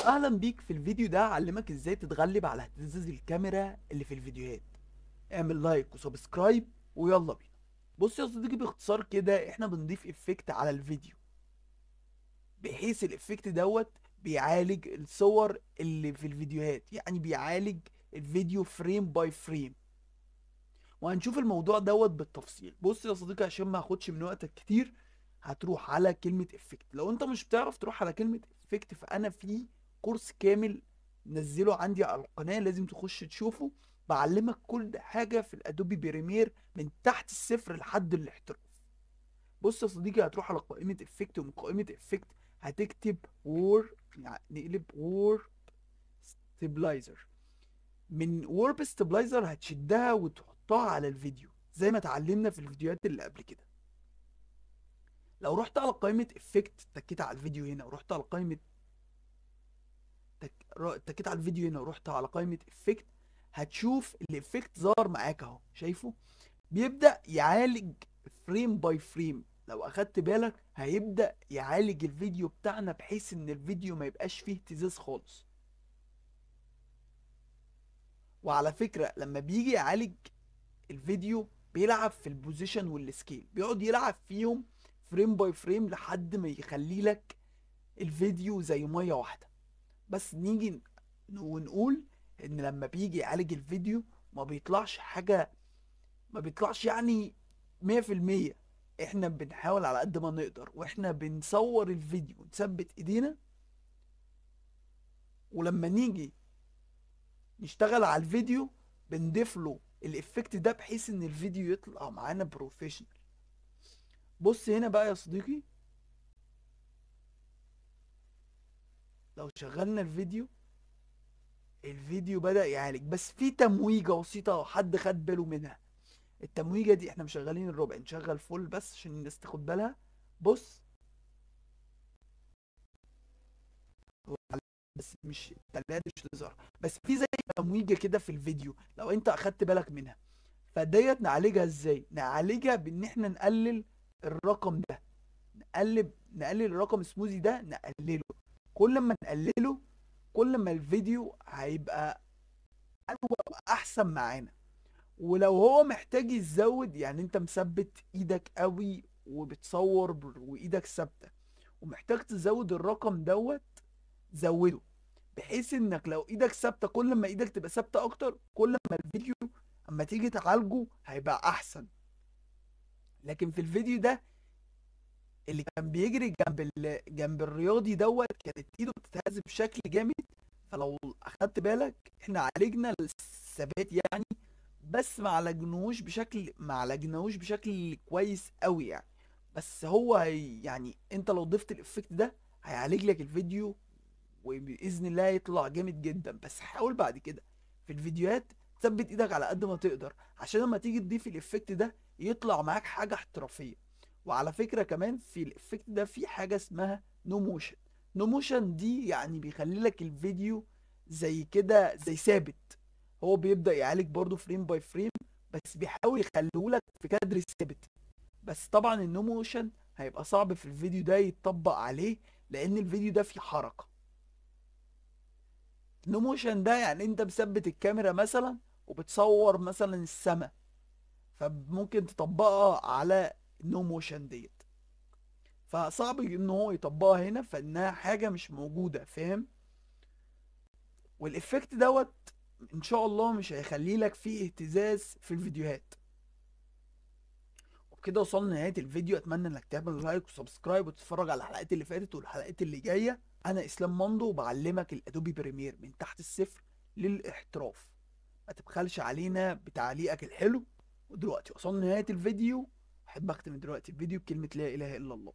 اهلا بيك في الفيديو ده. اعلمك ازاي تتغلب على اهتزاز الكاميرا اللي في الفيديوهات. اعمل like و subscribe ويلا بينا. بص يا صديقي، باختصار كده احنا بنضيف effect على الفيديو بحيث ال effect دوت بيعالج الصور اللي في الفيديوهات، يعني بيعالج الفيديو frame by frame، وهنشوف الموضوع دوت بالتفصيل. بص يا صديقي، عشان ما اخدش من وقتك كتير هتروح على كلمة effect. لو انت مش بتعرف تروح على كلمة effect فانا في كورس كامل نزله عندي على القناة لازم تخش تشوفه، بعلمك كل حاجة في ال Adobe Premiere من تحت الصفر لحد الاحتراف. بص يا صديقي، هتروح على قائمة effect، ومن قائمة effect هتكتب warp، يعني نقلب warp stabilizer. من warp stabilizer هتشدها وتحطها على الفيديو زي ما اتعلمنا في الفيديوهات اللي قبل كده. لو رحت على قائمة effect، تكيت على الفيديو هنا ورحت على قائمة تكيت على الفيديو هنا ورحت على قائمة effect، هتشوف ال effect ظهر معاك اهو، شايفه؟ بيبدأ يعالج frame by frame. لو اخدت بالك هيبدأ يعالج الفيديو بتاعنا بحيث ان الفيديو ما يبقاش فيه اهتزاز خالص. وعلى فكرة لما بيجي يعالج الفيديو بيلعب في ال position وال scale، بيقعد يلعب فيهم frame by frame لحد ما يخلي لك الفيديو زي مية واحدة. بس نيجي ونقول ان لما بيجي يعالج الفيديو ما بيطلعش حاجة، ما بيطلعش يعني 100%. احنا بنحاول على قد ما نقدر واحنا بنصور الفيديو نثبت ايدينا، ولما نيجي نشتغل على الفيديو بنضيف له ال effect ده بحيث ان الفيديو يطلع معانا professional. بص هنا بقى يا صديقي، لو شغلنا الفيديو، الفيديو بدأ يعالج، بس في تمويجة بسيطة حد خد باله منها. التمويجة دي احنا مشغلين الربع، نشغل full بس عشان الناس تاخد بالها. بص بس مش التعليقات مش تظهر، بس في زي تمويجة كده في الفيديو لو انت اخدت بالك منها. فديت نعالجها ازاي؟ نعالجها بان احنا نقلل الرقم ده، نقلل الرقم سموزي ده، نقلله. كل ما نقلله كل ما الفيديو هيبقى احسن معانا. ولو هو محتاج يزود، يعني انت مثبت ايدك قوي وبتصور وايدك ثابتة ومحتاج تزود الرقم دوت، زوده بحيث انك لو ايدك ثابتة كل ما ايدك تبقى ثابتة اكتر كل ما الفيديو اما تيجي تعالجه هيبقى احسن. لكن في الفيديو ده اللي كان بيجري جنب الرياضي دوت كانت ايده بتتهز بشكل جامد، فلو اخدت بالك احنا عالجنا الثبات يعني، بس ما عالجناهوش بشكل كويس قوي يعني. بس هو يعني انت لو ضفت ال effect ده هيعالج لك الفيديو وباذن الله يطلع جامد جدا. بس حاول بعد كده في الفيديوهات تثبت ايدك على قد ما تقدر عشان لما تيجي تضيف ال effect ده يطلع معاك حاجة احترافية. وعلى فكرة كمان في ال effect ده في حاجة اسمها no motion. no motion دي يعني بيخلي لك الفيديو زي كده زي ثابت، هو بيبدا يعالج برضو frame by frame بس بيحاول يخليه لك في كادر ثابت. بس طبعا ال no motion هيبقى صعب في الفيديو ده يتطبق عليه لان الفيديو ده فيه حركة. no motion ده يعني انت مثبت الكاميرا مثلا وبتصور مثلا السماء، فممكن تطبقها على ال no motion ديت، فصعب ان هو يطبقها هنا فانها حاجة مش موجودة، فاهم؟ وال effect دوت ان شاء الله مش هيخلي لك فيه اهتزاز في الفيديوهات. وبكده وصلنا لنهاية الفيديو. اتمنى انك تعمل like و subscribe وتتفرج على الحلقات اللي فاتت والحلقات اللي جاية. انا اسلام مندو وبعلمك ال Adobe Premiere من تحت الصفر للاحتراف. ما تبخلش علينا بتعليقك الحلو. ودلوقتي وصلنا لنهاية الفيديو. احب اختم دلوقتي الفيديو بكلمه لا اله الا الله.